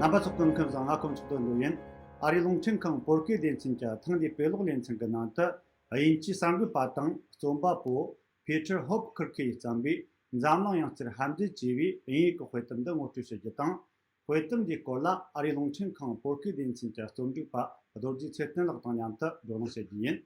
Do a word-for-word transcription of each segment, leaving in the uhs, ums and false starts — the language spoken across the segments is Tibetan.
རྣམ་པ་ཚོ་སྐུ་ཁམས་བཟང་། ང་ཁོང་ཚོ་དོན་འགྲོ་ཡིན། ཨ་རིའི་རླུང་འཕྲིན་ཁང་བོད་སྐད་སྡེ་ཚན་གྱི་ཐེངས་འདིའི་དཔེ་ཀློག་ལེ་ཚན་གྱི་ནང་དུ། དབྱིན་ཇིའི་གསར་འགོད་པ་དང་རྩོམ་པ་པོ་Peter Hopkirk ཡིས་བརྩམས་པའི་འཛམ་གླིང་ཡང་རྩེར་ཧམ་རྫས་ཅེས་པའི་དབྱིན་ཡིག་གི་དཔེ་དེབ་འདི་ངོ་སྤྲོད་བྱེད་རྒྱུ་དང་། དཔེ་དེབ་འདིའི་སྐོར་ལ་ཨ་རིའི་རླུང་འཕྲིན་ཁང་བོད་སྐད་སྡེ་ཚན་གྱི་རྩོམ་སྒྲིག་པ་རྡོ་རྗེ་ཚེ་བརྟན་ལགས་དང་མཉམ་དུ་བགྲོ་གླེང་བྱེད་རྒྱུ་ཡིན།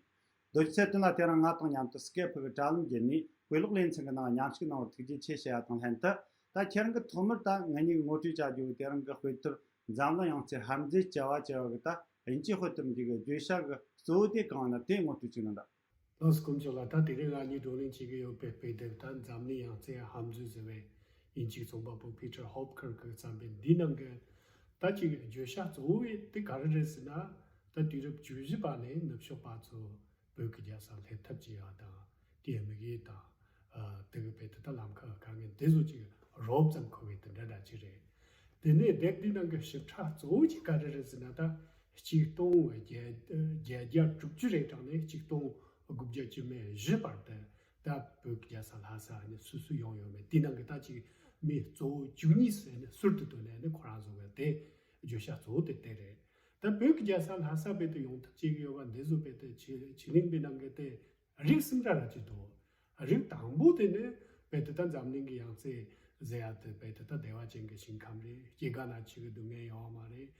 རྡོ་རྗེ་ཚེ་བརྟན་ལགས་དེ་རིང་ང་དང་མཉམ་དུ་སྐེ་ཕུ་གི་དྲ་ལམ་བརྒྱུད་ནས་དཔེ་ཀློག་ལེ་ཚན་གྱི་ནང་མཉམ་ཞུགས་གནང་བར་ཐུགས་རྗེ་ཆེ་ཞུ་ཡ་དང་ལྷན་དུ། ད་ཁྱེད་རང་གིས་ཐོག་མར་ད་ང་གཉིས་ཀྱིས་ངོ་སྤྲོད་བྱ་རྒྱུ་བོ་དེ་རིང་གི་དཔེ་དེབ་འཛམ་གླིང་ཡང་རྩེར་ཧམ་རྫས་ཅེས་པ་ཅེས་པ་གི་ད་དབྱིན་ཇིའི་དཔེ་དེབ་འདི་གི་བརྗོད་བྱ་གི་གཙོ་བོ་དེ་གང་ཡིན་ན་དེ་ངོ་སྤྲོད་ཅིག་གནང་དང་། ལགས་སོ། དཀོན་མཆོག་ལགས། ད་དེ་རིང་ང་གཉིས་བགྲོ་གླེང་བྱེད་ཀྱི་ཡོད་པའི་དཔེ་དེབ་ད་འཛམ་གླིང་ཡང་རྩེར་ཧམ་རྫས་ཟེར་བའི་དབྱིན་ཇིའི་རྩོམ་པ་པོ་Peter Hopkirk གིས་བརྩམས་པའི་འདིའི་ནང་གི་ད་ཅིག་བརྗོད་བྱ་གཙོ་བོ་དེ་ག་རེ་རེད་ཟེར་ན། ད་དུས་རབས་བཅུ་བཞི་པ་ནས་ནུབ་ཕྱོགས་པ་ཚོ་བོད་ཀྱི་རྒྱལ་ས་སླེབས་ཐབས་བྱས་པ་དང་། དེའི་དམིགས་ཡུལ་དང་། ཨ། དེ་གི་དཔེ་དེ་ད་ལམ་ཁ་དཀའ་ངལ་འདི་ཚོ་ཅིག་རོབ་ཙམ་མཁོ་བའི་དེ་འདྲ་འདྲ་ཅིག་རེད། དེ་ནས་དེབ་འདི་ནང་གི་ཞིབ་ཕྲ་གཙོ་བོ་ཅིག་ག་རེ་རེད་ཟེར་ན། ད་ཆིག་སྟོང་བརྒྱད་བརྒྱད་བརྒྱ་དྲུག་ཅུ་རེ་གྲངས་ནས་ཆིག་སྟོང་དགུ་བརྒྱ་བཅུ་མེད་བཞི་བར་དུ་ད་བོད་ཀྱི་རྒྱལ་ས་ལྷ་ས་ནས་སུད་སི་ཡོང་ཡོད་མེད། དེའི་ནང་གི་ད་ཅིག་མི་གཙོ་བོ་བཅུ་གཉིས་ཟེར་ནས་ཟུར་དུ་བཏོན་ནས་ནི་ཁོ་རང་ཚོ་གི་དེ་བརྗོད་བྱ་གཙོ་བོ་དེ་དེ་རེད། ད་བོད་ཀྱི་རྒྱལ་ས་ལྷ་ས་དཔེ་དེ་ཡོང་ཐབས་བྱེད་ཀྱི་ཡོད་པ་འདི་ཚོ་དཔེ་དེ་ཆོས་ཆོས་གླིང་པའི་ནང་གི་དེ་རིགས་གསུམ་འདྲ་ར་ཅིག་འདུག་རིགས་དང་པོ་དེ་ནི་དཔེ་དེ་ད་འཛམ་གླིང་གི་ཡང་རྩེ་ཟེར་ཡ་དེ་དཔེ་དེ་ད་བདེ་བ་ཅན་གྱི་ཞིང་ཁམས་རེད། སྐྱེ་རྒ་ན་འཆི་གི་སྡུག་བསྔལ་ཡོད་མ་རེད།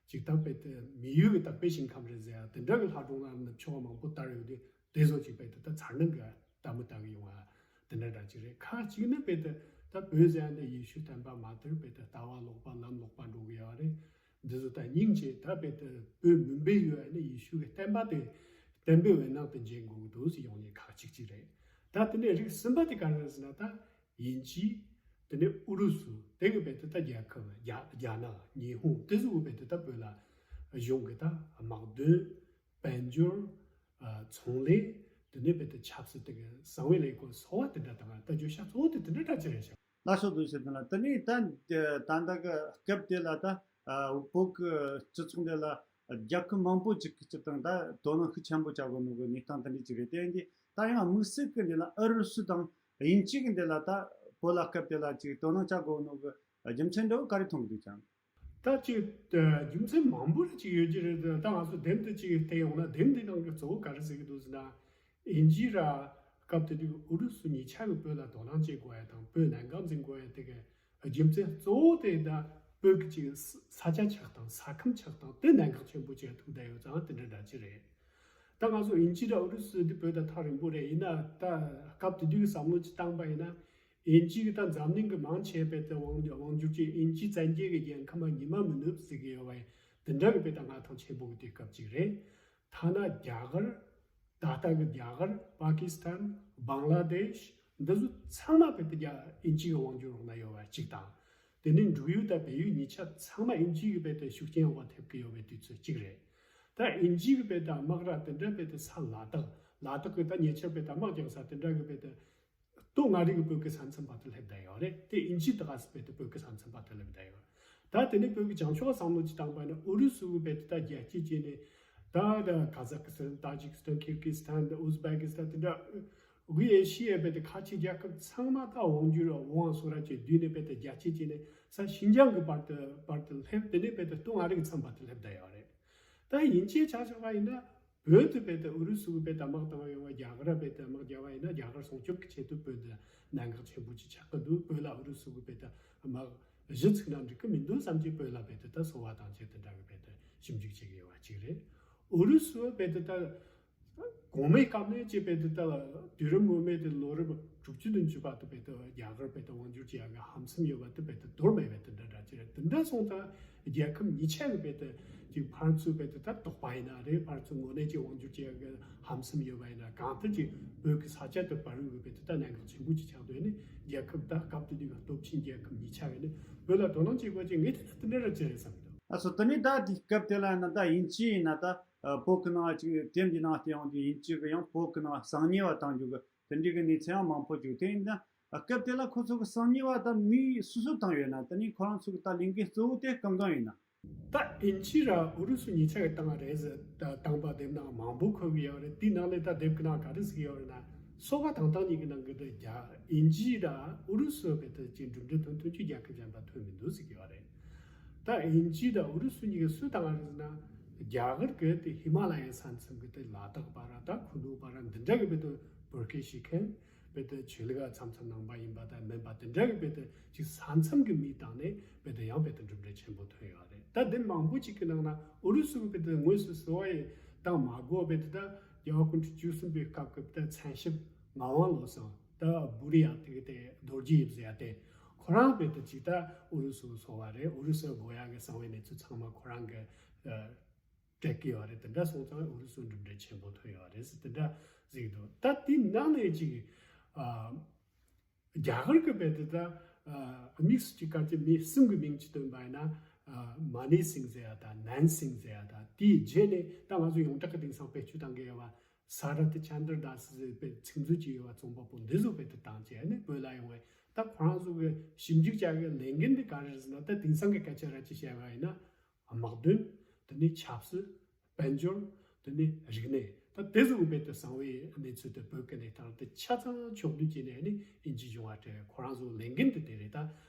ཅིག་ད་དཔེ་དེ་མི་ཡུལ་གྱི་དག་པའི་ཞིང་ཁམས་རེད་ཟེར་ཡ་དེ་འདྲ་གི་ལྷ་སྒྲུང་ལ་ནུབ་ཕྱོགས་མང་པོ་དར་ཡོད་དུས། དེ་ཚོ་ཅིག་དཔེ་དེ་ད་མཚར་སྣང་གི་ལྟད་མོ་ལྟ་གི་ཡོང་བ་དེ་འདྲ་འདྲ་ཅིག་རེད། ཁ་ཅིག་ནི་དཔེ་དེ་ད་བོད་ཟེར་ཡ་ནི་ཡེ་ཤུ་བསྟན་པ་མ་དར་དཔེ་དེ་ལྟ་བ་ལོག་པ་ལམ་ལོག་པ་འགྲོ་གི་ཡོད་རེད། འདི་ཚོ་ད་སྙིང་རྗེ། ད་དཔེ་དེ་བོད་མུན་པའི་ཡུལ་ནི་ཡེ་ཤུ་གི་བསྟན་པ་དེ་བསྟན་པའི་འོད་སྣང་དེ་འབྱིན་དགོས་ཀྱི་འདུག་ཟེར་ཡོང་མཁན་ཁག་ཅིག་ཅིག་རེད། ད་དེ་ནས་རིགས་གསུམ་པ་དེ་ག་རེ་རེད་ཟེར་ན། ད་དབྱིན་ཇི། དེ་ནས་ཨུ་རུ་སུ། དེ་གི་དཔེ་དེ་ད་རྒྱལ་ཁབ་རྒྱ་རྒྱ་ནག་ཉི་ཧོང་དེ་ཚོ་གི་དཔེ་དེ་ད་བོད་ལ་གཞུང་གི་ད་དམག་དོན། དཔལ་འབྱོར། ཨ། ཚོང་ལས། དེ་ནས་དཔེ་དེ་ཆབ་སྲིད་དེ་གི་གསང་བའི་ལས་ཁུངས་སོགས་པ་དེ་འདྲ་དང་། ད་བརྗོད་བྱ་གཙོ་བོ་དེ་དེ་འདྲ་འདྲ་ཅིག་རེད་ཤག་ལགས་སོ། རྡོ་རྗེ་ཚེ་བརྟན་ལགས། དེ་ནས་ད་ད་ལྟ་གི་སྐབས་དེ་ལ་ད་བོད་ཀྱི་སྤྱི་ཚོགས་འདི་ལ་རྒྱལ་ཁབ་མང་པོ་ཅིག་གི་སྤྱིར་བཏང་ད་དོ་སྣང་ཤུགས་ཆེན་པོ་བྱ་དགོས་ནོ་གི་གནས་སྟངས་དེ་འདྲ་ཅིག་རེད། དེ་ཡིན་དུས་ད་ཡང་དམིགས་བསལ་གྱི་འདི་ལ་ཨུ་རུ་སུ་དང་དབྱིན་ཇི་གི་འདི་ལ་ད་བོད་ལ་སྐབས་དེ་ལ་ཅིག་དོ་སྣང་བྱ་དགོས་ནོ་གི་རྒྱུ་མཚན་འདྲ་བོ་ག་རེ་མཐོང་གི་འདུག་ཀྱང་། ད་ཅིག་ཨ། རྒྱུ་མཚན་མང་པོ་རེ་ཅིག་ཡོད་ཀྱི་རེད། ད་ང་ཚོ་དེབ་འདི་ཅིག་བལྟས་ཡོང་ན། དེབ་འདི་ནང་གི་གཙོ་བོ་ག་རེ་ཟེར་གྱི་འདུག་ཟེར་ན། དབྱིན་ཇི་ར་སྐབས་དེ་དུས་ཨུ་རུ་སུ་གཉིས་ཆ་གི་བོད་ལ་དོ་སྣང་བྱེད་དགོས་ཡ་དང་བོད་གནད་འགག་འཛིན་དགོས་ཡ་དེ་གི་རྒྱུ་མཚན་གཙོ་བོ་དེ་ད་བོད་ཀྱི་ཅིག་ས་ཆ་ཆགས་སྟངས། ས་ཁམས་ཆགས་སྟངས་དེ་གནད་འགག་ཆེན་པོ་ཅིག་ཐུག་བསྡད་ཡོད་ཙང་དེ་འདྲ་འདྲ་ཅིག་རེད། ད་ང་ཚོ་དབྱིན་ཇི་དང་ཨུ་རུ་སུ་འདི་བོད་དང་ཐག་རིང་པོ་རེད། ཡིན་ན་ད་སྐབས་དེ་དུས་ཀྱི་བསམ་བློ་ཅིག་བཏང་པ་ཡིན་ན། དབྱིན་ཇི་གི་ད་འཛམ་གླིང་གི་མང་ཆེ་བས་ད་དབང་དབང་བསྒྱུར་གྱི་དབྱིན་ཇི་བཙན་རྒྱལ་གྱི་རྒྱལ་ཁམས་ཉི་མ་མི་ནུབ་ཟེར་གྱི་ཡོད་པ་ཡིན། དེ་འདྲ་གི་བས་ད་མངའ་ཐང་ཆེན་པོ་གི་དུས་སྐབས་ཅིག་རེད། ཐ་ན་རྒྱ་གར། ད་ལྟ་གི་རྒྱ་གར། པ་ཀི་སི་ཐན། བང་ལ་དེཤ། འདི་ཚོ་ཚང་མ་བས་ད་རྒྱ་དབྱིན་ཇི་གི་དབང་བསྒྱུར་འོག་ན་ཡོད་པ་གཅིག་དང་། དེ་ནས་འབྲུག་ཡུལ་དང་བལ་ཡུལ་གཉིས་ཆ་ཚང་མ་དབྱིན་ཇི་གི་བས་ད་ཤུགས་རྐྱེན་འོག་ཐེབས་ཀྱི་ཡོད་པའི་དུས་ཚོད་གཅིག་རེད། ད་དབྱིན་ཇི་གི་བས་ད་དམག་ར་དེ་འདྲ་བས་ད་ས་ལ་དྭགས། ལ་དྭགས་གི་ད་ཉེ་ཆར་བས་ད་དམག་རྒྱག་ས་དེ་འདྲ་གི་བས་ད། ལྟོ་ང་རིག་གི་བོད་ཀྱི་ས་མཚམས་བར་དུ་སླེབས་བསྡད་ཡོད་རེད། དེ་དབྱིན་ཇི་དག་ས་བོད་དུ་བོད་ཀྱི་ས་མཚམས་བར་དུ་སླེབས་བསྡད་ཡོད། ད་དེ་ནས་བོད་ཀྱི་བྱང་ཕྱོགས་བསམ་བློ་ཅིག་བཏང་པ་ན་ཨུ་རུ་སུ་བོད་དུ་ད་རྒྱལ་སྤྱི་བྱས་ནས་ད་ད་ཀ་ཛ་ཀི་སི་ཐན། ཏ་ཇི་ཀི་སི་ཐན། ཁིར་གི་སི་ཐན། ད་ཨུ་ཛི་བེ་ཀི་སི་ཐན། དེ་འདྲ་དབུས་ཨེ་ཤི་ཡའི་བོད་དུ་ཁ་ཆེ་རྒྱལ་ཁབ་ཚང་མ་ད་དབང་བསྒྱུར་དབང་སོ་ར་ཅིག་བསྡུས་ནས་བོད་དུ་རྒྱལ་སྤྱི་བྱས་ནས་ས་ཤིན་ཅང་གི་བར་དུ་བར་དུ་སླེབས། དེ་ནས་བོད་དུ་ལྟོ་ང་རིག་གི་མཚམས་བར་དུ་སླེབས་བསྡད་ཡོད་རེད། ད་དབྱིན་ཇིའི་ཆ་བཞག་པ་ཡིན་ན། བོད་དུ་བོད་དུ་ཨུ་རུ་སུ་གི་བོད་དུ་དམག་བཏང་ཡོང་བ། རྒྱ་གར་བོད་དུ་དམག་རྒྱབ་པ་ཡིན་ན་རྒྱ་གར་སྲུང་སྐྱོབ་ཀྱི་ཆེད་དུ་བོད་དུ་གནད་འགག་ཆེན་པོ་ཅིག་ཆགས་ཀྱི་འདུག་བོད་ལ་ཨུ་རུ་སུ་གི་བོད་དུ་དམག་གཞི་ཚུགས་ན་འགྲིག་གི་མི་འདུག་བསམ་གྱི་བོད་ལ་བོད་དུ་ད་སོ་བ་དང་བཅས་དེ་འདྲ་གི་བོད་དུ་ཞིབ་འཇུག་བྱེད་ཀྱི་ཡོད་པ་གཅིག་རེད། ཨུ་རུ་སུ་བོད་དུ་ད་གོང་མའི་སྐབས་ནས་ཅིག་བོད་དུ་ད་དུས་རབས་སྔོན་མའི་དེ་ལོ་རབས་དྲུག་ཅུ་བདུན་ཅུ་བར་དུ་བོད་དུ་རྒྱ་གར་བོད་དུ་དབང་བསྒྱུར་བྱེད་ཡག་གི་ཧམ་སེམས་ཡོད་པ་དེ་བོད་དུ་དོར་མེད་པའི་དེ་འདྲ་འདྲ་ཅིག་རེད། དེ་འདྲ་སོང་ཙང་རྒྱལ་ཁབ་གཉིས་ཆ་གི་བོད་དུ་ཅིག་ཕར་ཚུར་བོད་དུ་ད་དོགས་པ་ཡིན་ན་རེད། ཕར་ཚུར་དངོས་གནས་ཀྱི་དབང་བསྒྱུར་བྱེད་ཡག་གི་ཧམ་སེམས་ཡོད་པ་ཡིན་ན། གང་ལྟར་ཅིག་བོད་ཀྱི་ས་ཆ་དེ་བར་རུ་གི་བོད་དུ་ད་གནད་འགག་ཆེན་པོ་ཅིག་ཆགས་འདུག་ནས། རྒྱལ་ཁབ་ད་སྐབས་དེ་དུས་ཀྱི་སྟོབས་ཆེན་རྒྱལ་ཁབ་གཉིས་ཆ་གི་ནས་བོད་ལ་དོ་སྣང་བྱེད་དགོས་ཅིག་ངས་དེ་འདྲ་དེ་འདྲ་རེད་ཅེས་བསམ་འདུག་ཨ་སོ། དེ་ནས་ད་དེ་སྐབས་དེ་ལ་ཡིན་ན་ད་དབྱིན་ཇི་ཡིན་ན་ད་བོད་ཀྱི་ནང་ཅིག་དེབ་འདི་ནང་བལྟས་ཡོང་དུས་དབྱིན་ཇི་གི་ཡང་བོད་ཀྱི་ནང་གསང་ཉུལ་བ་བཏང་རྒྱུ་གི་དེ་འདྲའི་གི་གནས་ཚུལ་ཡང་མང་པོ་བྱུང་། དེ་ཡིན་ན་སྐབས་དེ་ལ་ཁོ་ཚོ་གི་གསང་ཉུལ་བ་ད་མི་སུ་སུ་བཏང་ཡོད་ན། དེ་ནས་ཁོ་རང་ཚོ་གི་ད་ལས་འགན་གཙོ་བོ་དེ་གང་གང་ཡིན་ན། ད་དབྱིན་ཇི་ར་ཨུ་རུ་སུ་གཉིས་ཆ་གི་བཏང་བ་རེད་ཟེར། ད་བཏང་པ་དེབ་ནང་མང་པོ་འཁོད་གི་ཡོད་རེད། དེའི་ནང་ལས་ད་དེབ་ཀྱི་ནང་ག་རེ་ཟེར་གི་ཡོད་རེད་ན། སོ་པ་དང་ཐོག་གཉིས་ཀྱི་ནང་གི་དེ་རྒྱ་དབྱིན་ཇི་ར་ཨུ་རུ་སུ་བོད་དུ་ཅིག་འགྲིམ་འགྲུལ་དོན་མཐུན་གྱི་རྒྱལ་ཁབ་གཞན་པ་ཐོན་མི་འདུག་ཟེར་གི་ཡོད་རེད། ད་དབྱིན་ཇི་དང་ཨུ་རུ་སུ་གཉིས་ཀྱི་སུ་དང་རེད་ཟེར་ན། རྒྱ་གར་གྱི་དེ་ཧི་མ་ལ་ཡའི་ས་མཚམས་ཀྱི་དེ་ལ་དྭགས་བར་དང་ཁུ་ནུ་བར་འདི་འདྲ་གི་བོད་དུ་བོད་སྐད་ཤེས་མཁན། བོད་དུ་ཆོས་ལུགས་མཚམས་མཚམས་ནང་པ་ཡིན་པ་དང་མིན་པ་དེ་འདྲ་གི་བོད་དུ་ཅིག་ས་མཚམས་ཀྱི་མི་དང་ནས་བོད་དུ་ཡང་བོད་དུ་གྲུབ་འབྲས་ཆེན་པོ་ཐོན་ཡོད་རེད། ད་དེ་མང་པོ་ཅིག་གི་ནང་ན་ཨུ་རུ་སུ་གི་བོད་དུ་དངོས་སུ་གསོ་བ་ཡི་དང་མ་གོ་བོད་དུ་ད་རྒྱལ་བ་སྐུ་ཕྲེང་བཅུ་གསུམ་པའི་སྐབས་ཀྱི་བོད་དུ་མཚན་ཞབས་ངག་དབང་བློ་བཟང་ད་བུ་རི་ཡ་དེ་གི་དེ་རྡོ་རྗེ་ཡིབ་ཟེར་ཡ་དེ་ཁོ་རང་བོད་དུ་ཅིག་ད་ཨུ་རུ་སུ་གསོ་བ་རེད། ཨུ་རུ་སུ་དགོས་ཡ་གི་གསང་བའི་གནས་ཚུལ་ཚང་མ་ཁོ་རང་གི་སྤྲད་ཀྱི་ཡོད་རེད། དེ་འདྲ་སོང་ཙང་ཨུ་རུ་སུ་གྲུབ་འབྲས་ཆེན་པོ་ཐོན་ཡོད་རེད་ཟེར་དེ་འདྲ་གཟིགས་འདུག་ད་དེའི་ནང་ནས་ཅིག་ཨ་རྒྱ་གར་གྱི་བོད་དུ་ད་ཨ་དམིགས་སུ་ཅིག་ག་ཅི་མི་གསུམ་གྱི་མིང་ཅིག་བཏོན་པ་ཡིན་ན། ཨ་མ་ནི་སིང་ཟེར་ཡ་དང་ནན་སིང་ཟེར་ཡ་དང་དེའི་རྗེས་ནས་ད་ང་ཚོ་ཡོངས་གྲགས་ཀྱི་དེང་སང་བེད་སྤྱོད་གཏང་གི་ཡོད་པ་ས་ར་ཏི་ཆན་དར་དཱ་སི་ཟེར་བའི་ཚིག་མཛོད་ཅིག་ཡོད་པ་རྩོམ་པ་པོ་འདི་ཚོ་བོད་དུ་བཏང་བྱས་ནས་བོད་ལ་ཡོང་བས། ད་ཁོ་རང་ཚོ་གི་ཞིབ་འཇུག་བྱ་གི་ལས་འགན་འདི་ག་རེ་རེད་ཟེར་ན། ད་དེང་སང་གི་སྐད་ཆ་ར་ཅིག་བཤད་པ་ཡིན་ན། དམག་དོན། དེ་ནས་ཆབ་སྲིད། དཔལ་འབྱོར། དེ་ནས་རིག་གནས། ད་དེ་ཚོ་གི་བོད་དུ་གསང་བའི་གནས་ཚུལ་དེ་བོད་ཀྱི་གནས་སྟངས་དེ་ཆ་ཚང་ཕྱོགས་བསྡུས་བྱས་ནས་ནི་དབྱིན་ཇི་གཞུང་ལ་སྤྲད། ཁོ་རང་ཚོ་ལས་འགན་དེ་དེ་རེད། ད་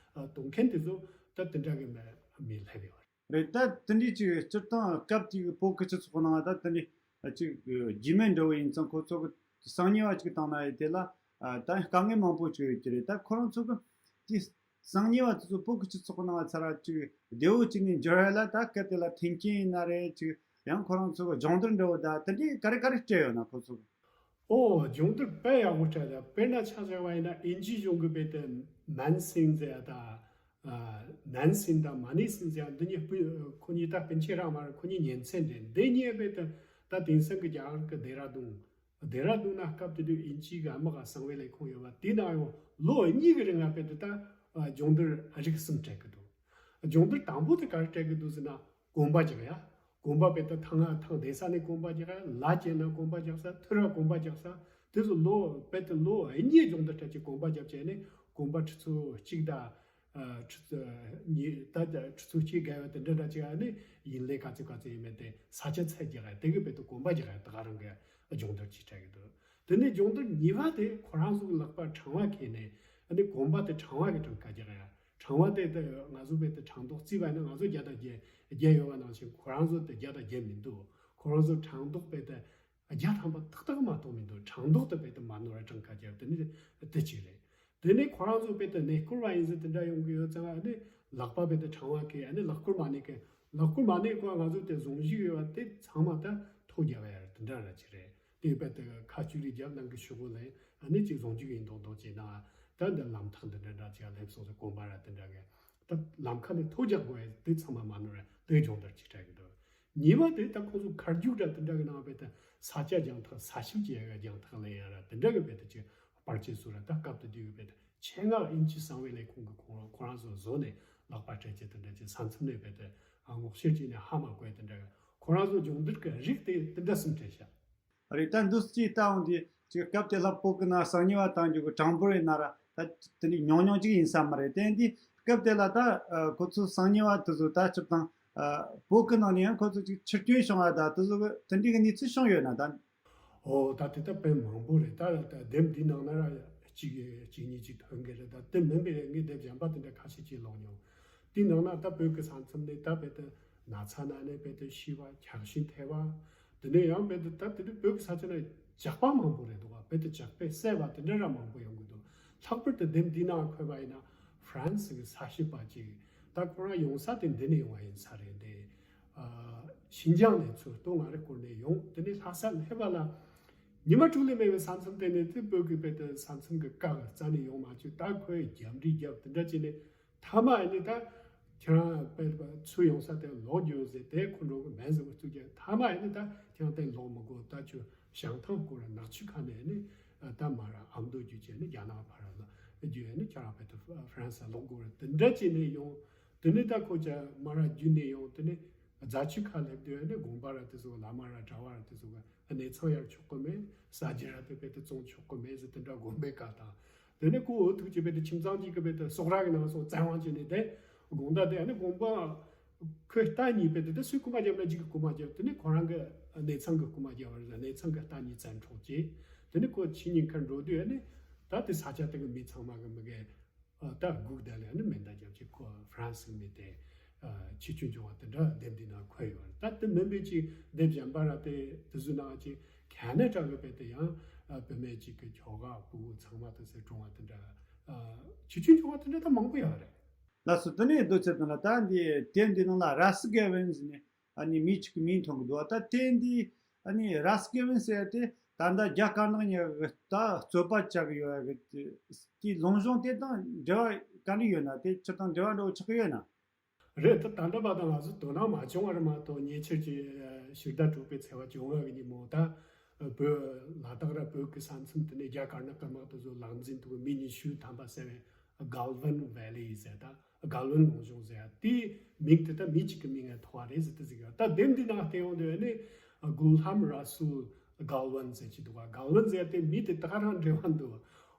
གཏོང་མཁན་དེ་ཚོ་ད་དེ་འདྲ་གི་མི་མི་སླེབས་ཡོད་རེད། རེད། ད་དེ་འདྲའི་ཅིག་སྤྱིར་བཏང་སྐབས་དེའི་བོད་ཀྱི་སྤྱི་ཚོགས་ནང་ད་དེ་འདྲའི་ཅིག་རྒྱུས་མེད་འདྲ་བོ་ཡིན་ཙང་ཁོ་ཚོ་གི་གསང་ཉེས་པ་ཅིག་བཏང་ན་ཡི་དེ་ལ་ད་དཀའ་ངལ་མང་པོ་ཅིག་ཡོད་ཀྱི་རེད། ད་ཁོ་རང་ཚོ་གི་དེ་གསང་ཉེས་པ་དེ་ཚོ་བོད་ཀྱི་སྤྱི་ཚོགས་ནང་ཚར་ཅིག་བདེ་བོ་ཅིག་ནས་འགྱུར་ཡ་ལ་ད་སྐབས་དེ་ལ་མཐུན་རྐྱེན་ཡིན་ན་རེད། ཅིག་ཡང་ཁོ་རང་ཚོ་གི་སྦྱོང་བརྡར་འདྲ་བོ་ད་དེ་འདྲའི་ག་རེ་ག་རེ་སྤྲད་ཡོད་ན་ཁོ་ཚོ་གི། ཨོ་སྦྱོང་བརྡར་དཔེ་ཡག་པོ་སྤྲད་ཡོད། དཔེར་ན་ཆ་བཞག་པ་ཡིན་ན་དབྱིན་ཇི་གཞུང་གི་བོད་དུ་མན་སིང་ཟེར་ཡ་ད། ནན་སིན་དང་མ་ནི་སིན་ཟེར་ཡ་འདི་གཉིས་སྤུན་ཁོ་གཉིས་ད་སྤུན་མཆེད་རང་མ་རེད། ཁོ་གཉིས་གཉེན་ཚན་རེད། འདི་གཉིས་བོད་དུ་ད་དེང་སང་གི་རྒྱ་གར་གི་ལྡེ་ར་ལྡུན། ལྡེ་ར་ལྡུན་ན་སྐབས་དེ་དུས་དབྱིན་ཇིའི་གི་དམག་གསང་བའི་ལས་ཁུངས་ཡོད་པ་དེ་ནང་ཡང་ལོ་གཉིས་ཀྱི་རིང་ལ་བོད་དུ་ད་སྦྱོང་བརྡར་རིགས་གསུམ་སྤྲད་གི་འདུག་སྦྱོང་བརྡར་དང་པོ་དེ་ག་རེ་སྤྲད་གི་འདུག་ཟེར་ན། གོམ་པ་རྒྱག་ཡ། གོམ་པ་བོད་དུ་ཐང་ང་ཐང་བསྡད་ས་ནས་གོམ་པ་རྒྱག་ཡ། ལ་བཅད་ན་གོམ་པ་རྒྱག་ས། ཐུར་ར་གོམ་པ་རྒྱག་ས། དེ་ཚོ་ལོ་བོད་དུ་ལོ་གཉིས་སྦྱོང་བརྡར་སྤྲད་ཀྱི་གོམ་པ་རྒྱབ་བྱས་ནས་གོམ་པ་ཁྲི་ཚོ་གཅིག་དང་། ཨ་ཁྲི་ཚོ་གཉིས་ད་ཁྲི་ཚོ་གཅིག་བརྒལ་བ་དེ་འདྲ་འདྲ་ཅིག་ཨ་ནི་ཡིན་ལས་ག་ཚོད་ག་ཚོད་ཡིན་མིན་དེ་ས་ཆ་ཚད་རྒྱག་ཡ། དེ་གི་བོད་དུ་གོམ་པ་རྒྱག་ཡ་ད་ག་རང་གི་སྦྱོང་བརྡར་ཅིག་སྤྲད་གི་འདུག་དེ་ནས་སྦྱོང་བརྡར་གཉིས་པ་དེ་ཁོ་རང་ཚོ་གི་ལག་པ་ཕྲེང་བ་ཁྱེར་ནས་ཨ་ནི་གོམ་པ་དེ་ཕྲེང་བ་གི་གྲངས་ཀ་རྒྱག་ཡ། ཕྲེང་བ་དེ་དེ་ང་ཚོ་བོད་དུ་ཕྲེང་རྡོག་བརྩིས་པ་ཡིན་ན་ང་ཚོ་བརྒྱ་དང་བརྒྱད་བརྒྱད་ཡོད་པ་ནང་བཞིན་ཁོ་རང་ཚོ་དེ་བརྒྱ་དང་བརྒྱད་མི་འདུག་ཁོ་རང་ཚོ་ཕྲེང་རྡོག་བོད་དུ་བརྒྱ་ཐམ་པ་ཏག་ཏག་མ་གཏོགས་མི་འདུག་ཕྲེང་རྡོག་དེ་བོད་དུ་མ་ནོར་བའི་གྲངས་ཀ་རྒྱབ་དེ་ནི་དེ་གཅིག་རེད། དེ་ནས་ཁོ་རང་ཚོ་བོད་དུ་གནས་སྐོར་བ་ཡིན་ཟེར་དེ་འདྲ་ཡོང་གི་ཡོད་ཙང་ཨ་ནི་ལག་པ་བོད་དུ་ཕྲེང་བ་ཁྱེར། ཨ་ནི་ལག་སྐོར་མ་གནང་མཁན་ལག་སྐོར་མ་གནང་གོང་ང་ཚོ་དེ་གཟུངས་གཞུག་ཡོད་པ་དེ་ཚང་མ་ད་ཐོ་རྒྱབ་ཡ་དེ་འདྲ་ར་ཅིག་རེད། དེ་བས་དེ་ཁ་གཅུས་རིགས་རྒྱབ་གནང་གི་ཤོག་གུ་ལེན། ཨ་ནི་ཅིག་བཟང་ཅིག་ཡིན་མདོག་མདོག་བྱས་ན་ད་འདི་ལམ་ཐག་འདི་འདྲ་འདྲ་ཅིག་སླེབས་སོང་ཟེར་གོམ་པ་ར་དེ་འདྲ་གི་ད་ལམ་ཁ་ནས་ཐོ་རྒྱག་དགོས་ཡ་དེ་ཚང་མ་མ་ནོར་ར་དེ་སྦྱོང་བརྡར་ཅིག་སྤྲད་གི་འདུག་གཉིས་པ་དེ་ད་ཁོ་ཚོ་ཁར་རྒྱུག་འདྲ་དེ་འདྲ་གི་ནང་བས་ད་ས་ཆ་རྒྱང་ཐག་ས་ཞིབ་བྱེད་ཡ་རྒྱང་ཐག་ལེན་ཡ་ར་དེ་འདྲ་གི་བས་ད་ཅིག་པར་ཆས་སུ་ར་ད་སྐབས་དེ་དུས་གི་བས་ད་ཆེད་མངགས་དབྱིན་ཇི་གསང་བའི་ལས་ཁུངས་གི་ཁོང་ཁོ་རང་ཚོ་བཟོ་ནས་ལག་པ་སྤྲད་ཅིག་དེ་འདྲ་ཅིག་ས་མཚམས་ནས་བས་ད་སྔོག་བཤེར་བྱས་ནས་ཧ་མ་གོ་ཡ་དེ་འདྲ་གི་ཁོ་རང་ཚོ་སྦྱོང་བརྡར་གི་རིགས་དེ་དེ་འདྲ་གསུམ་སྤྲད་ཤག་རེད། ད་འདུག་སེ་ལྟ་འོང་དུས་ཅིག་སྐབས་དེ་ལ་བོད་ཀྱི་ནང་གསང་ཉེས་པ་བཏང་རྒྱུ་གི་གྲངས་འབོར་ཡིན་ན་ར་ད་དེ་འདྲའི་ཉུང་ཉུང་ཅིག་ཡིན་ས་མ་རེད། དེ་འདི་སྐབས་དེ་ལ་ད་ཁོ་ཚོ་གསང་ཉེས་པ་དེ་ཚོ་ད་སྤྱིར་བཏང་བོད་ཀྱི་ནང་ནས་ཡང་ཁོ་ཚོ་ཅིག་འཆི་སྐྱོན་བྱུང་བ་ད་དེ་ཚོ་གི་དེ་འདྲའི་གི་གནས་ཚུལ་བྱུང་ཡོད་ན་ད། ཨོ་ད་དེ་ད་དཔེ་མང་པོ་རེད། ད་ད་དེབ་འདི་ནང་ན་ར་གཅིག་གཅིག་གཉིས་ཅིག་ཐོན་གི་རེད། ད་དེ་མིན་པའི་ངས་དེབ་གཞན་པ་དེ་འདྲ་ཁ་ཤས་ཅིག་ཀློག་མྱོང་། དེའི་ནང་ན་ད་བོད་ཀྱི་ས་མཚམས་ནས་ད་བོད་དུ་ན་ཚ་ན་ནས་བོད་དུ་ཤི་བ་འཁྱགས་ཤིང་ཐལ་བ། དེ་ནས་ཡང་བོད་དུ་ད་དེ་དུས་བོད་ཀྱི་ས་ཆ་ན་ཇག་པ་མང་པོ་རེད་འདུག་བ། བོད་དུ་ཇག་པས་བསད་པ་དེ་འདྲ་ར་མང་པོ་ཡོང་གི་འདུག་ལྷག་པར་དུ་དེབ་འདིའི་ནང་འཁོད་པ་ཡིན་ན་ཧྥ་རན་སི་གི་ས་ཞིབ་པ་ཅིག་ད་ཁོ་རང་ཡོང་ས་དེ་འདི་ནས་ཡོང་བ་ཡིན་ས་རེད་དེ། ཨ་ཤིན་ཅང་ནས་ཚུར་སྟོད་མངའ་རིས་སྐོར་ནས་ཡོང་། དེ་ནས་ལྷ་ས་སླེབས་པ་ལ་ཉི་མ་དྲུག་ལས་མེད་པའི་ས་མཚམས་དེ་ནས་དེ་བོད་ཀྱི་བོད་དུ་ས་མཚམས་ཀྱི་བཀག་རྩ་ནས་ཡོང་མ་བཅུག་ད་ཁོས་རྒྱབ་འདྲི་རྒྱབ་དེ་འདྲ་བྱས་ནས་མཐའ་མ་ཨ་ནི་ད་ཁྱེད་རང་བོད་ཚུར་ཡོང་ས་དེ་ལོག་རྒྱུ་ཟེར་དེ་ཁོ་འགྲོ་གི་མེད་ཟེར་བ་བཅུག་རྒྱ་མཐའ་མ་ཨ་ནི་ད་ཁྱེད་རང་དེ་ལོག་མི་དགོས། ད་ཁྱོད་བྱང་ཐང་སྐོར་ནག་ཆུ་ཁ་ནས་ཨ་ནི་ད་མ་ར་ཨ་མདོ་བརྒྱུད་བྱས་ནས་རྒྱ་ནག་ཕར་ལ་བརྒྱུད་ཨ་ནི་ཁྱེད་རང་བོད་དུ་ཧྥ་རན་སི་ལོག་དགོས་རེད། དེ་འདྲ་བྱས་ནས་ཡོང་། དེ་ནས་ད་ཁོ་ཅག་མ་ར་བརྒྱུད་ནས་ཡོང་། དེ་ནས་རྫ་ཆུ་ཁ་སླེབས་དུས་ཨ་ནི་དགོན་པ་ར་དེ་ཚོ་བླ་མ་ར་གྲྭ་བ་ར་དེ་ཚོ་ག་གནས་ཚང་ཡར་ཆོག་གི་མེད། ས་རྒྱུ་ར་དེ་བོད་དུ་བཙོང་ཆོག་གི་མེད་ཟེར་དེ་འདྲ་དགོན་པའི་བཀའ་བཏང་། དེ་ནས་ཁོ་འུ་ཐུག་ཅིག་བོད་དུ་ཁྱིམ་ཚང་གཅིག་གི་བོད་དུ་སོག་ར་གི་ནང་སོང་བཙན་དབང་བྱས་ནས་དེ་དགོང་དག་དེ་ཨ་ནི་དགོན་པ་ཁོས་རྟ་གཉིས་བོད་དུ་དེ་སུས་རྐུན་མ་བརྒྱབ་ན་གཅིག་གི་རྐུན་མ་བརྒྱབ། དེ་ནས་ཁོ་རང་གི་གནས་ཚང་གི་རྐུན་མ་བརྒྱབ་པ་རེད། གནས་ཚང་གི་རྟ་གཉིས་བཙན་འཕྲོག་བྱས། དེ་ནས་ཁོ་ཕྱི་ཉིན་ཁར་འགྲོ་དུས་ཨ་ནི་ད་དེ་ས་ཆ་དེ་གི་མི་ཚང་མ་གི་མི་གས་ད་སྒུག་བསྡད་ལས་ཨ་ནི་མེ་མདའ་བརྒྱབ་ཅིག་ཁོ་ཧྥ་རན་སི་གི་མི་དེ་ ཆེ་ཆུང་བྱུང་བ་དེ་འདྲ་དེབ་འདི་ནང་འཁོད་ཡོད་རེད། ད་དེ་མིན་པའི་ཅིག་དེབ་གཞན་པ་ར་དེ་དེ་ཚོའི་ནང་ཅིག་ག་ནས་དྲག་གི་དཔེ་དེ་ཡང་བུད་མེད་ཅིག་གི་ཁྱོ་ག་ཕྲུ་གུ་ཚང་མ་དེ་ཚོ་གྲོངས་བ་དེ་འདྲ་ཆེ་ཆུང་བྱུང་བ་དེ་འདྲ་ད་མང་པོ་ཡོད་རེད། ལགས་སོ། དེ་ནས་རྡོ་རྗེ་ཚེ་བརྟན་ལགས། ད་འདི་དེབ་འདི་ནང་ལ་ར་སི་གེ་ཝན་ཟེར་ནས་ཨ་ནི་མི་གཅིག་གི་མིང་ཐོན་གི་འདུག་ད་དེབ་འདི་ཨ་ནི་ར་སི་གེ་ཝན་ཟེར་ཡ་དེ་ད་ལྟ་རྒྱ་དཀར་ནག་གཉིས་ཀྱི་ད་རྩོད་པ་ཆགས་ཀྱི་ཡོད་ཡ་གི་དེའི་ལངས་གཞུང་དེ་དང་འབྲེལ་བ་ག་འདྲ་ཡོད་ན། དེ་ཁྱེད་དང་འབྲེལ་བ་འདྲ་བོ་ཆགས་ཀྱི་ཡོད་ན། རེད། ད་ད་ལྟ་བར་དུ་ང་ཚོ་དོ་སྣང་མ་བྱུང་བ་རེད་མ་གཏོགས། ཉེ་ཆར་གྱི་ཕྱི་ཟླ་དྲུག་པའི་ཚེས་པ་བཅོ་ལྔ་གི་ཉིན་མོ་ད་བོད་ལ་དྭགས་ར་བོད་ཀྱི་ས་མཚམས་དེ་ནས་རྒྱ་དཀར་ནག་གི་དམག་དེ་ཚོ་ལག་འཛིན་དུ་མི་ཉི་ཤུ་ཐམ་པ་བསད་པའི་གལ་ཝན་ཝེ་ལི་ཟེར། ད་གལ་ཝན་ལངས་གཞུང་ཟེར་ཡ་དེའི་མིང་དེ་ད་མི་གཅིག་གི་མིང་ང་ཐོགས་པ་རེད་ཟེར་ཏེ་ཟེར་གི་ཡོད། ད་དེབ་འདི་ནང་བལྟས་ཡོང་དུས་ནི་གུལ་ཧམ་ར་སུལ་གལ་ཝན་ཟེར་གྱི་འདུག་ག་གལ་ཝན་ཟེར་ཡ་དེ་མི་དེ་ད་ག་རང་འབྲེལ་བ་འདུག་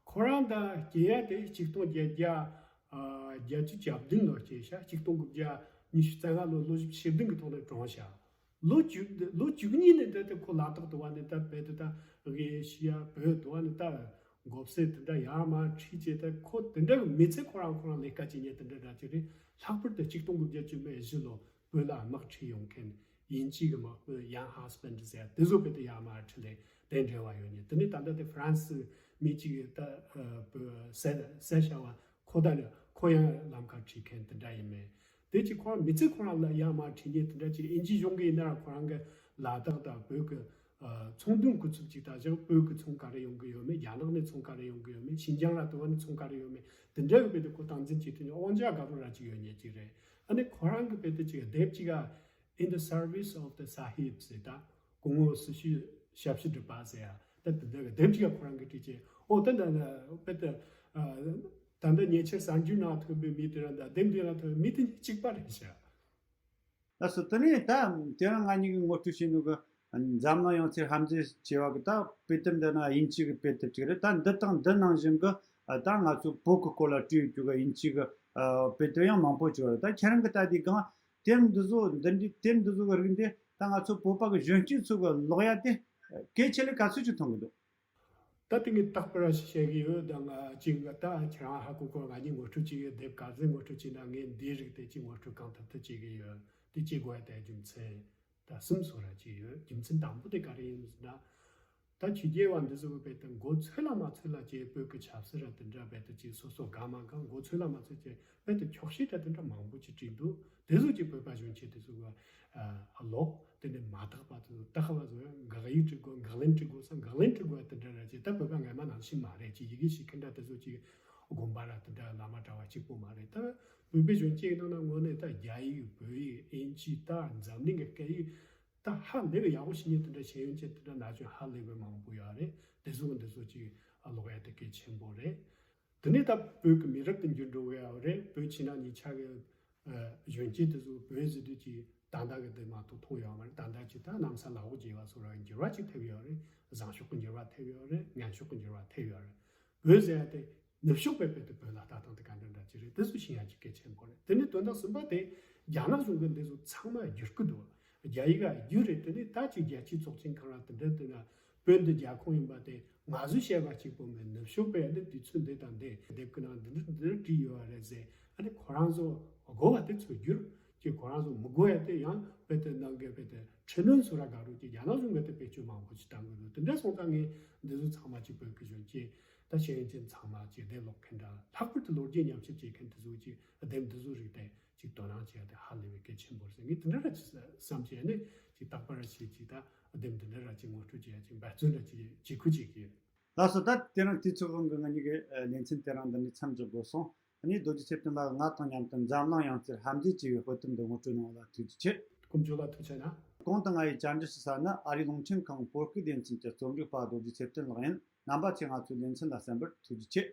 ཁོ་རང་ད་སྐྱེས་ཡ་དེ་ཆིག་སྟོང་བརྒྱད་བརྒྱ་ཨ་བརྒྱད་ཅུ་གྱ་བདུན་ལོ་སྐྱེས་ཤག་ཆིག་སྟོང་དགུ་བརྒྱ་ཉི་ཤུ་རྩ་ལྔ་ལོ་ལོ་བཞི་བཅུ་ཞེ་བདུན་གི་ཐོག་ནས་གྲོངས་ཤག་ལོ་བཅུ་ལོ་བཅུ་གཉིས་ནས་ད་ལྟ་ཁོ་ལ་དྭགས་དུ་བ་ནས་ད་བོད་དུ་ད་དབྱིན་ཡུལ་ཤི་ཡ་བོད་དུ་བ་ནས་ད་མགོ་སེར་དེ་འདྲ་ཡར་མར་ཁྲིད་བྱས། ད་ཁོ་དེ་འདྲ་གི་མི་ཚེ་ཁོ་རང་ཁོ་རང་ལས་ཀ་བྱེད་མཁན་དེ་འདྲ་འདྲ་ཅིག་རེད། ལྷག་པར་དུ་ཆིག་སྟོང་དགུ་བརྒྱ་བཅུ་མེད་བཞི་ལོ་བོད་ལ་དམག་ཁྲིད་ཡོང་མཁན་དབྱིན་ཇི་གི་དམག་དཔོན་ཡང་ཧ་སི་བན་ཟེར་ཡ་དེ་ཚོ་བོད་དུ་ཡར་མར་ཁྲིད་ལས་དེ་འབྲེལ་བ་ཡོད་མཁན། དེ་ནས་ད་ལྟ་དེ་ཧྥ་རན་སི་མི་གཅིག་གིས་ད་བོད་སེ་སེ་ཤ་བ་ཁོ་ད་ནི་ཁོ་ཡང་ལམ་ཁ་ཁྲིད་མཁན་དེ་འདྲ་ཡིན་མེད། དེ་ཅིག་ཁོ་རང་མི་ཚེ་ཁོ་རང་ལ་ཡར་མར་ཁྲིད་མཁན་དེ་འདྲ་ཅིག་དབྱིན་ཇི་གཞུང་གིས་ཡིན་ན་ར་ཁོ་རང་གི་ལ་དྭགས་དང་བོད་ཀྱི་ཨ་ཚོང་དོན་སྐུ་ཚབ་ཅིག་ད་ཅིག་བོད་ཀྱི་ཚོང་ག་རེ་ཡོང་གི་ཡོད་མེད། རྒྱ་ནག་ནས་ཚོང་ག་རེ་ཡོང་གི་ཡོད་མེད། ཤིན་ཅང་ར་དུ་བ་ནས་ཚོང་ག་རེ་ཡོད་མེད། དེ་འདྲ་གི་དཔེ་དེ་ཁོ་སྟངས་འཛིན་བྱེད་ཐུབ་མཁན་དབང་ཆ་དགའ་པོ་ར་ཅིག་ཡོད་མཁན་ཅིག་རེད། ཨ་ནི་ཁོ་རང་གི་དཔེ་དེ་ཅིག་དེབ་ཅིག་ག In the Service of the Sahibs ཟེར། ད་སྐུ་ངོ་སྲི་ཞུ་ཞབས་ཕྱི་སྒྲུབ་པ་ཟེར་ཡ་ད་དེ་འདྲ་གི་དེབ་ཅིག་ག་ཁོ་རང་གིས་བྲིས་བྱས། ཨོ་ད་ད་དཔེ་དེ་ཨ་ད་ལྟ་ཉེ་ཆར་གསར་འགྱུར་ནང་ཐོན་པའི་མི་དེ་ར་ད་དེབ་འདི་ལ་ཐོན་མི་དེ་གཉིས་གཅིག་པ་རེད་ཤག་ལགས་སོ། དེ་ནས་ད་དེ་རིང་ང་གཉིས་ཀྱིས་ངོ་སྤྲོད་བྱས་ནོ་གི་འཛམ་གླིང་ཡོངས་ཚོའི་ཧམ་ཟས་ཆེ་བ་གི་ད་དཔེ་དེབ་འདི་ནི་དབྱིན་ཇི་གི་དཔེ་དེབ་ཅིག་རེད། ད་འདི་དང་འདི་ནང་བཞིན་གི་ད་ང་ཚོ་བོད་ཀྱི་སྐོར་ལ་བྲིས་ཡོད་རྒྱུ་གི་དབྱིན་ཇི་གི་དཔེ་དེབ་ཡང་མང་པོ་ཅིག་ཡོད་རེད། ད་ཁྱེད་རང་གིས་ལྟ་དུས་སྒང་དེབ་འདི་ཚོ་འདི་འདྲའི་དེབ་འདི་ཚོ་གི་རིགས་འདི་ད་ང་ཚོ་བོད་པ་གི་གཞོན་སྐྱེས་ཚོ་གི་ཀློག་ཡ་དེ་གལ་ཆེ་ལས་ག་ཚོད་ཅིག་མཐོང་གི་འདུག་ད་དེ་ངས་རྟག་པར་བཤད་གི་ཡོད། ད་ང་ཅིག་ད་ཁྱེད་རང་ཧ་གོ་གོ། ང་གཉིས་ངོ་སྤྲོད་བྱེད་ཡོད། དེབ་ག་ཚོད་ངོ་སྤྲོད་བྱས་ན་ངས་འདིའི་རིགས་དེ་ཅིག་ངོ་སྤྲོད་གང་ཐུབ་ཐུབ་བྱེད་གི་ཡོད། དེ་བྱེད་དགོས་ཡ་དེ་རྒྱུ་མཚན་ད་གསུམ་བཟོ་ར་ཅིག་ཡོད། རྒྱུ་མཚན་དང་པོ་དེ་ག་རེ་ཡིན་ཟེར་ན། ད་ཆོས་རྒྱལ་བ་འདི་ཚོ་གི་དཔེ་དེ་མགོ་ཚོས་ལ་མ་ཚོས་ལ་ཅིག་བོད་ཀྱི་ཆབ་སྲིད་ར་དེ་འདྲ་དཔེ་དེ་ཅིག་སོ་སོ་དགའ་མ་དགའ་མགོ་ཚོས་ལ་མ་ཚོས་ཅིག་དཔེ་དེ་འཁྱོག་བཤད་ར་དེ་འདྲ་མང་པོ་ཅིག་བྲིས་འདུག་དེ་ཚོ་ཅིག་བོད་པ་གཞོན་སྐྱེས་དེ་ཚོ་གི་ཨ་ལོག་དེ་ནས་མ་དག་པ་དེ་ཚོ་ད་ག་བ་ཚོ་འགག་ཡིག་འབྲི་དགོས། འགག་ལན་འབྲི་དགོས་ས་འགག་ལན་འབྲི་དགོས་དེ་འདྲ་ར་ཅིག་ད་བོད་པ་སྔ་མ་ནང་བཞིན་མ་རེད། ཅིག་ཡི་གེ་ཤེས་མཁན་འདྲ་དེ་ཚོ་ཅིག་དགོན་པ་ར་དེ་འདྲ་བླ་མ་གྲྭ་བ་གཅིག་པོ་མ་རེད། ད་བོད་པའི་གཞོན་སྐྱེས་ནང་ན་དངོས་གནས་ད་རྒྱ་ཡིག་བོད་ཡིག་དབྱིན་ཇི་ད་འཛམ་གླིང་གི་སྐད་ཡིག་ད་ཧ་ལས་པའི་ཡག་པོ་ཤེས་མཁན་དེ་འདྲ་ཤེས་ཡོན་ཅན་དེ་འདྲ་ན་ཆུང་ཧ་ལས་པའི་མང་པོ་ཡོད་རེད། དེ་ཚོ་འདི་ཚོ་ཅིག་ཨ་ཀློག་ཡ་དེ་གལ་ཆེན་པོ་རེད། དེ་ནས་ད་བོད་ཀྱི་མི་རབས་དེ་འགྱུར་འགྲོ་གི་ཡོད་རེད། བོད་ཕྱི་ནང་གཉིས་ཆ་གི་ཨ་གཞོན་སྐྱེས་དེ་ཚོ་བོད་ཟེར་དུས་ཀྱི་ད་ལྟ་གི་དེ་མ་གཏོགས་མཐོང་ཡོད་མ་རེད། ད་ལྟ་ཅིག་ད་གནམ་ས་ལ་འོག་བརྗེ་བ་སོགས་ར་འགྱུར་བ་ཅིག་ཐེབས་ཡོད་རེད། བཟང་ཕྱོགས་ཀྱི་འགྱུར་བ་ཐེབས་ཡོད་རེད། ངན་ཕྱོགས་ཀྱི་འགྱུར་བ་ཐེབས་ཡོད་རེད། བོད་ཟེར་ཡ་དེ་ནུབ་ཕྱོགས་པའི་དཔེ་དེ་བོད་ལ་ལྟ་སྟངས་དེ་ག་འདྲ་འདྲ་ཅིག་རེད། དེ་ཚོ་ཤེས་ཡ་ཅིག་གལ་ཆེན་པོ་རེད། དེ་ནས་དོན་དག་གསུམ་པ་དེ་རྒྱ་ནག་གཞུང་གིས་འདི་ཚོ་ཚང་མ་བསྒྱུར་གི་འདུག་རྒྱ་ཡིག་ག་བསྒྱུར་རེད། དེ་ནས་ད་ཅིག་རྒྱལ་སྤྱིའི་ཚོགས་ཆེན་ཁང་ར་དེ་འདྲ་དེ་ན་བོད་འདི་རྒྱལ་ཁོངས་ཡིན་པ་དེ་ང་ཚོས་བཤད་པ་གཅིག་པོ་མིན། ནུབ་ཕྱོགས་པས་འདི་དུས་ཚོད་འདི་དང་འདི་དེབ་ཀྱི་ནང་འདི་འདྲ་འདི་འདྲ་བྲིས་ཡོད་པ་རེད་ཟེར། ཨ་ནི་ཁོ་རང་ཚོ་དགོས་པ་དེ་ཚོ་བསྒྱུར་གྱི། ཁོ་རང་ཚོ་མི་དགོས་ཡ་དེ་ཡང་དཔེ་དེ་ནང་གི་དཔེ་དེ་ཁྲི་ལོན་སུ་ར་ག་རུ་གྱི་རྒྱ་ནག་གཞུང་གི་དེ་བེད་སྤྱོད་མང་པོ་ཅིག་བཏང་གི་འདུག་དེ་འདྲ་སོང་ཙང་ངས་འདི་ཚོ་ཚང་མ་ཅིག་བོད་ཀྱི་གཞོན་སྐྱེས་ད་ཤེས་ཡོན་ཅན་ཚང་མ་ཅིག་དེབ་ཀློག་མཁན་འདྲ། ལྷག་པར་དུ་ལོ་རྒྱུས་ཉམས་ཞིབ་བྱེད་མཁན་དེ་ཚོ་ཅིག་དེབ་འདི་ཚོ་རིགས་དེ་ཅིག་དོ་སྣང་བྱེད་ཡ་དེ་ཧ་ལས་པའི་གལ་ཆེན་པོ་རེད་ཟེར། ངས་དེ་འདྲ་ར་ཅིག་བསམ་བྱས་ནས་ཅིག་རྟག་པར་བྱེད་ཅིག་ད་དེབ་འདི་འདྲ་ར་ཅིག་ངོ་སྤྲོད་བྱེད་ཡ་ཅིག་འབད་བརྩོན་ར་ཅིག་བྱེད་ཁུལ་བྱེད་ཀྱི་ཡོད། ལགས་སོ། ད་དེ་རིང་དུས་ཚོད་དབང་གིས་ང་གཉིས་ཀྱི་ལེ་ཚན་དེ་རིང་འདི་ནས་མཚམས་འཇོག་དགོས་སོང་། ཨ་ནི་རྡོ་རྗེ་ཚེ་བརྟན་ལགས་ང་དང་མཉམ་དུ་འཛམ་གླིང་ཡང་རྩེར་ཧམ་ཟས་ཆེ་བའི་དཔེ་དེབ་འདི་ངོ་སྤྲོད་གནང་བ་ལ་ཐུགས་རྗེ་ཆེ། སྐུ་མཆོག་ལ་ཐུགས་རྗེ་གནང་། གོང་དུ་ང་ཡིས་བཅར་འདྲི་ཞུ་ས་ནི་ཨ་རིའི་རླུང་འཕྲིན་ཁང་བོད་སྐད་སྡེ་ཚན་གྱི་རྩོམ་སྒྲིག་པ་རྡོ་རྗེ་ཚེ་བརྟན་ལགས་ཡིན། རྣམ་པ་ཚོས་ང་ཚོའི་ལེ་ཚན་ལ་གསན་པར་ཐུགས་རྗེ་ཆེ།